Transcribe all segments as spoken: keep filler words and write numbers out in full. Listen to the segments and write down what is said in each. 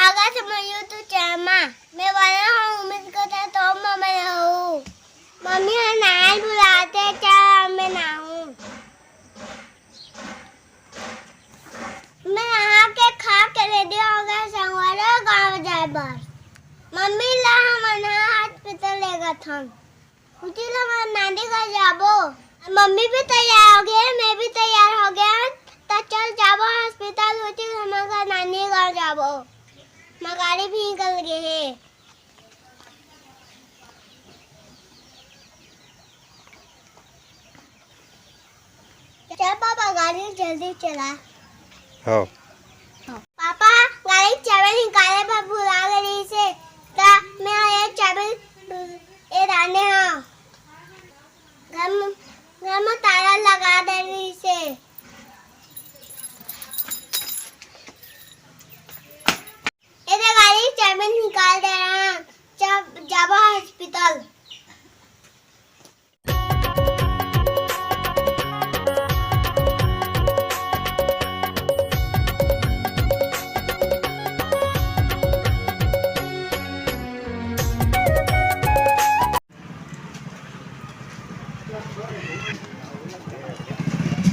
स्वागत हे मोर YouTube channel मा। मैं बना हूँ, उम्मीद करता हूँ तो मैं बना हूँ। मम्मी ह नहाए बुलाथे, चल मैं नहाऊँ। मैं नहा के खा के ready हो गया संगवारी गाँव जाए बर। मम्मी ला हमन ह hospital लेगत हन। उचिल हमर नानी घर जाबो। मम्मी भी तैयार हो गए, मैं भी तैयार हो गया। त चल जाबो hospital, उचिल हमर घर नानी घर जाबो। मैं गाड़ी भी निकल गए हे। चल पापा, गाड़ी जल्दी चला। हाँ। पापा, गाड़ी चाबी निकाले बर भुला गे रहिस हे, त मैं ये चाबी ए डाले हँव। घर म, घर म ताला लगा दे रहिस हे। ए दे गाड़ी चाबी निकाल दे रहा, जब जाबो hospital।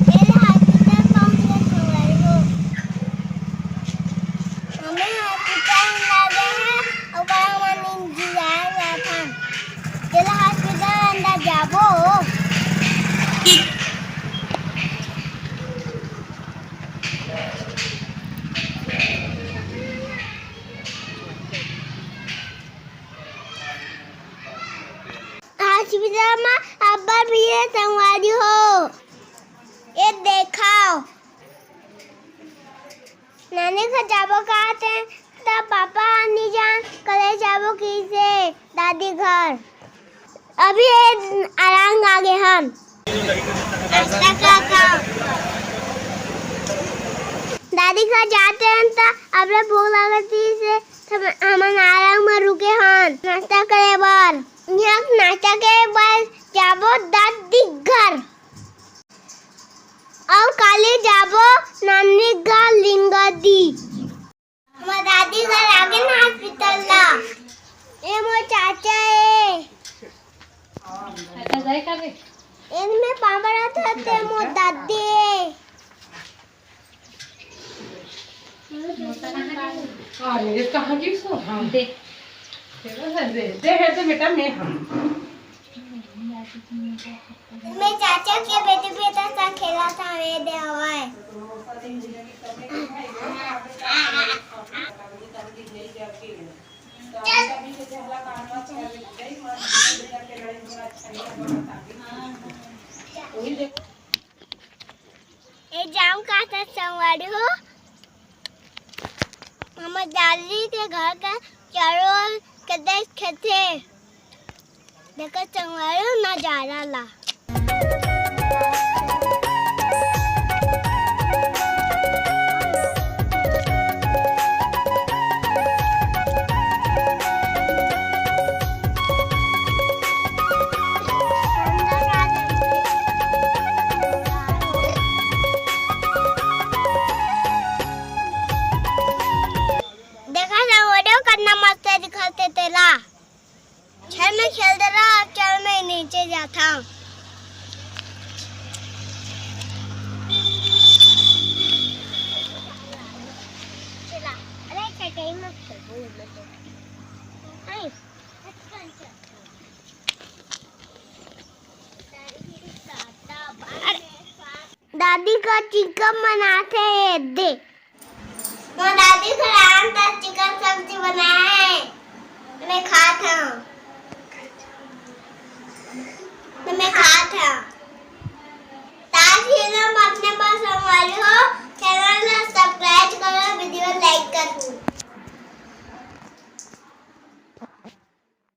ए ले hospital पहुंच गे संगवारी हो। हमन hospital अंदर गे हन, ओकर हमन इंतजार करत हन। ए ले hospital अंदर जाबो। Hospital म अब्बड़ भीड़ हे संगवारी हो। ए देखव, नानी घर जाबो कहत हे, त पापा ह नी जान, कले जाबो कहिसे दादी घर। अभी ए अलांग आ गे हन। नाश्ता का था। दादी घर जात हन त अबले भूख लागत रहिस हे, त हमन आराम म रुके हन नाश्ता करे बर। इहाँ नाश्ता करे बर जाबो दादी घर। अउ काली जाबो नानी घर लिंगदी। हमर दादी घर आगे ना hospital ला। ए मोर चाचा ए। अच्छा, जाए का बे? एन में पापा रहत हे, ते मोर दादी ए। अरे, ये कहाँ की सो? हाँ। दे। दे, दे, दे, दे, बेटा, मैं हाँ। मैं चाचा के बेटी बेटा संग खेलत हवे देवय। ए जाम का था संगवारी हो? हमर दादी के घर के चारों ओर के देख खेत हे। देखो संगवारी हो नजारा ला। देखा ना, वो देखो कितना मस्त दिखत हे तेला। चल मैं खेल दे रहा, चल मैं नीचे जाता हूँ। चला, अरे चटाई मत खेल, वो मत खेल। नहीं। अरे, दादी का चिकन बनाथे, ये दे। मोर दादी घर आन त चिकन सब्जी बनाए हे, मैं खात हूँ।